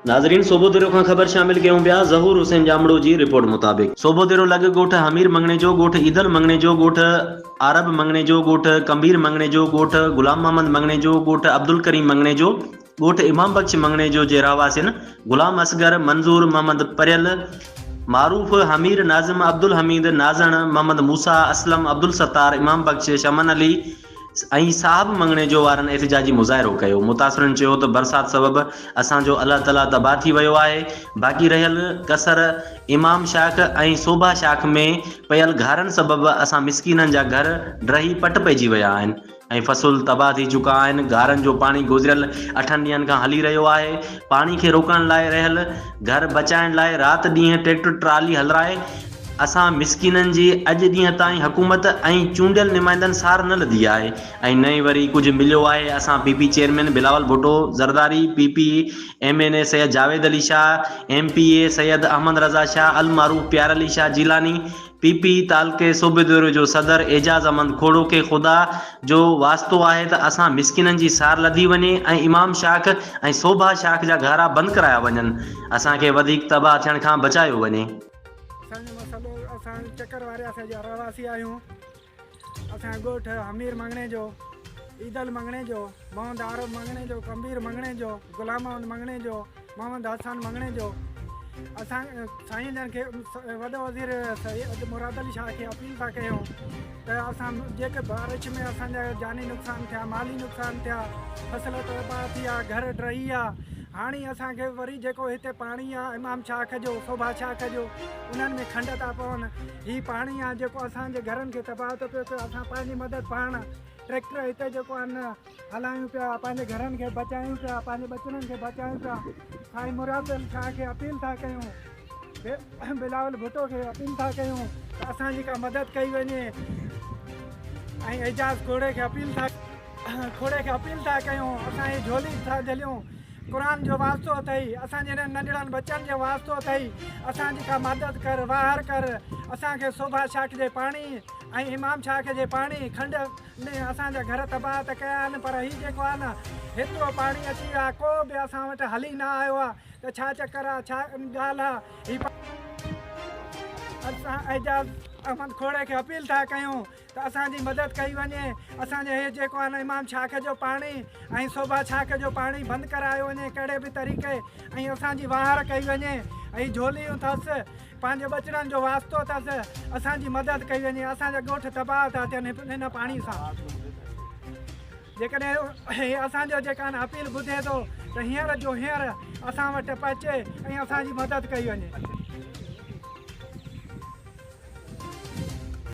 ناظرين صوبوديرو کان خبر شامل ڪيون پيا ظهور حسين ڄامڙو جي رپورٽ مطابق صوبوديرو لڳ ڳوٺ حمير مڱڻيجو، ڳوٺ عيدل مڱڻيجو، ڳوٺ عارب مڱڻيجو، ڳوٺ ڪنبير مڱڻيجو، ڳوٺ غلام محمد مڱڻيجو، ڳوٺ عبدالڪريم مڱڻيجو، ڳوٺ امام بخش مڱڻيجو جي رهواسين غلام اصغر، منظور محمد پريل، معروف حمير، ناظم عبدالحميد، نازڻ، محمد موسيٰ، اسلم، عبدالستار، امام بخش، شمن علي ۽ صاحب مڱڻيجو وارن احتجاجي مظاهرو ڪيو. متاثرن چيو ته برسات سبب اسان جو الله تعاليٰ تباهه ٿي ويو آهي، باقي رهيل ڪسر امام شاخ ۽ صوبا شاخ ۾ پيل گهارن سبب اسان مسڪينن جا گهر ڊهي پٽ پئجي ويا آهن ۽ فصل تباهه ٿي چڪا آهن، گهارن جو پاڻي گذريل اٺن ڏينهن کان هلي رهيو آهي، پاڻي کي روڪڻ لاء رهيل گهر بچائڻ لاء رات ڏينهن ٽريڪٽر ٽرالي هلرائي اسان مسڪينن جي اڄ ڏينهن تائين حڪومت ۽ چونڊيل نمائندن سار نه لڌي آهي ۽ نه ئي وري ڪجهه مليو آهي اسان P P chairman Bilawal Bhutto Zardari, P P M N A Syed Javed Ali Shah, M P A Syed Ahmed Raza Shah المعروف پيار علي شاهه جيلاني، پي پي تعلقي صوبيدوري جو صدر اعجاز احمد کوڙو کي خدا جو واسطو آهي ته اسان مسڪينن جي سار لڌي وڃي ۽ امام شاخ ۽ صوڀا شاخ جا گهارا بند ڪرايا وڃن اسان کي وڌيڪ تباهه ٿيڻ کان بچايو وڃي. اسان جو مسئلو اسان چڪر وارياسي جا رهواسي آهيون اسان جو ڳوٺ حمير مڱڻيجو عيدل مڱڻيجو محمد عارب مڱڻيجو ڪمبير مڱڻيجو غلام محمد مڱڻيجو محمد حسن مڱڻيجو اسان سائين جن کي وڏو وزير سيد مراد علي شاهه کي اپيل ٿا ڪيون ته اسان جيڪي بارش ۾ اسان جا جاني نقصان ٿيا مالي نقصان ٿيا فصل تباهه ٿي ويا گهر ڊهي ويا هاڻي اسان کي وري جيڪو هتي پاڻي آ امام شاخ جو صوڀا شاخ جو انهن ۾ کنڊ ٿا پون هي پاڻي آ جيڪو اسان جي گهرن کي تباهه ٿو پيو ڪري اسان پنهنجي مدد پاڻ ٽريڪٽر هتي جيڪو آ نه هلايون پيا پنهنجي گهرن کي بچايون پيا پنهنجي ٻچڙن کي بچايون پيا سائين مراد علي شاهه کي اپيل ٿا ڪيون بلاول ڀٽو کي اپيل ٿا ڪيون ته اسان جي ڪا مدد ڪئي وڃي ۽ اعجاز کوڙي کي اپيل ٿا کوڙي کي اپيل ٿا ڪيون اسان جي جهولي ٿا جهليون قرآن جو واسطو اٿئي اسان جي هنن ننڍڙن ٻچن جو واسطو اٿئي اسان جي ڪا مدد ڪر واهر ڪر اسان کي صوڀا شاخ جي پاڻي ۽ امام شاخ جي پاڻي کنڊ ۾ اسان جا گهر تباهه ته ڪيا آهن پر هي جيڪو آهي نه هيترو پاڻي اچي ويو آهي ڪو به اسان وٽ هلي نه آيو آهي ته ڇا چڪر آهي ڇا ڳالهه آهي هي اسان اعجاز احمد کوڙي کي اپيل ٿا ڪيون ته اسان جي مدد ڪئي وڃي اسان جي هي جيڪو آهي نه امام شاخ جو پاڻي ۽ صوبا شاخ جو پاڻي بند ڪرايو وڃي ڪهڙي به طريقي ۽ اسان جي واهر ڪئي وڃي ۽ جهوليون اٿس پنهنجي ٻچڙن جو واسطو اٿس اسان جي مدد ڪئي وڃي اسان جا ڳوٺ تباهه ٿا ٿين هن پاڻي سان جيڪڏهن هي اسان جو جيڪا اپيل ٻڌي ٿو ته هينئر جو هينئر اسان وٽ پهچي ۽ اسان جي مدد ڪئي وڃي.